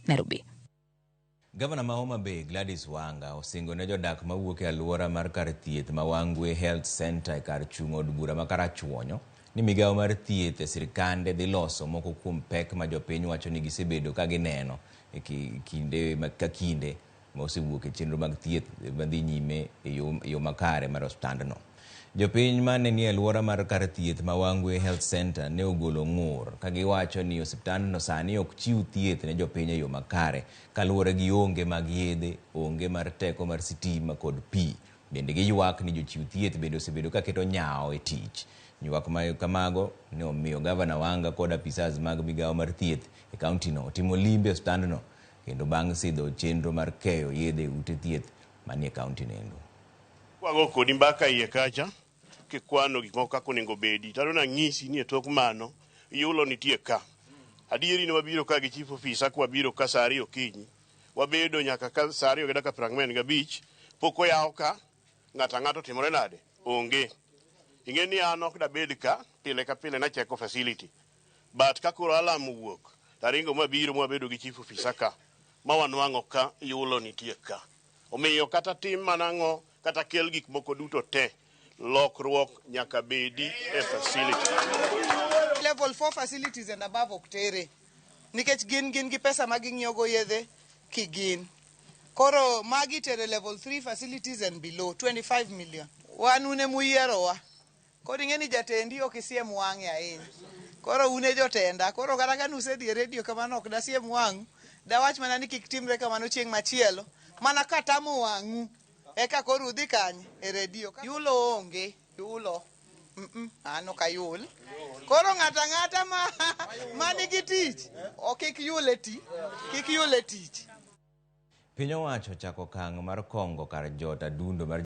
Nairobi. Gavana ma Homa Bay Gladys Wanga osingo ne jodak mawuok e alwora mar kar thieth ma Wangwe Health Center e kar chung' od bura ma Karachuonyo ni migawo mar thieth e sirkande dhi loso moko kuom pek ma jopiny wacho ni gisebedo ka gineno e kinde ka kinde ma osewuok e chenro mag thieth madhi nyime e yo makare mar osiptandno. Jopiny mane nie alwora mar kar thieth ma Wangwe Health Center ne ogolo ng'ur ka giwacho ni osiptandno sani ok chiw thieth ne jopiny e yo makare kaluwore gi onge mag yedhe, onge mar teko mar sitima kod pi. Bende giywak ni jochiw thieth bende osebedo ka keto nyawo e tich. Ywak ma kamago ne omiyo Gavana Wanga kod apisas mag migawo mar thieth e kauntino otimo limbe e osiptandno kendo bang' sidho chenro mar keyo yedhe e ute thieth manie kauntino endo. Wago kodi mbaka iye kacha kikwano gik moko kaka onego bedi. To adwa nang'isi ni e tok mano yulo nitie ka. Adieri ne wabiro ka gi chief officer kwabiro ka saa 2 okinyi. Wabedo nyaka ka saa 2 gi dakika 45 pok oyaw ka ng'ato ang'ato otimore nade? Onge. Ing'e ni an ok dabed ka pile ka pile nacheko facility. But ka koro alarm owuok taringo mabiro mwabedo gi chief officer ka ma wanwang'o ka yulo nitie ka. Omiyo kata tim mana ang'o kata kel gik moko duto te, lokruok nyaka bedi e facility. Level 4 facilities and above ok tere nikech gin gi pesa ma ging'iewo go yedhe kigin. Koro magi tere level 3 facilities and below 25 million. Wan une muyierowa. Koro ing'e ni jatendi ok isiem wang'e ahinya. Koro une jotenda. Koro kata ka nusedhi e redio kamano ok dasiem wang'u. Dawach mana ni kik timre kamano chieng' machielo. Mana katamo wang'u. Eka koro udhi kanye e redio. Yulo onge. Yulo. An ok ayul. Koro ng'ato ang'ata ma nigi tich, kik yul e tich. Kik yul e tich. Piny owacho ochako okang' mar kongo kar jot adundo mar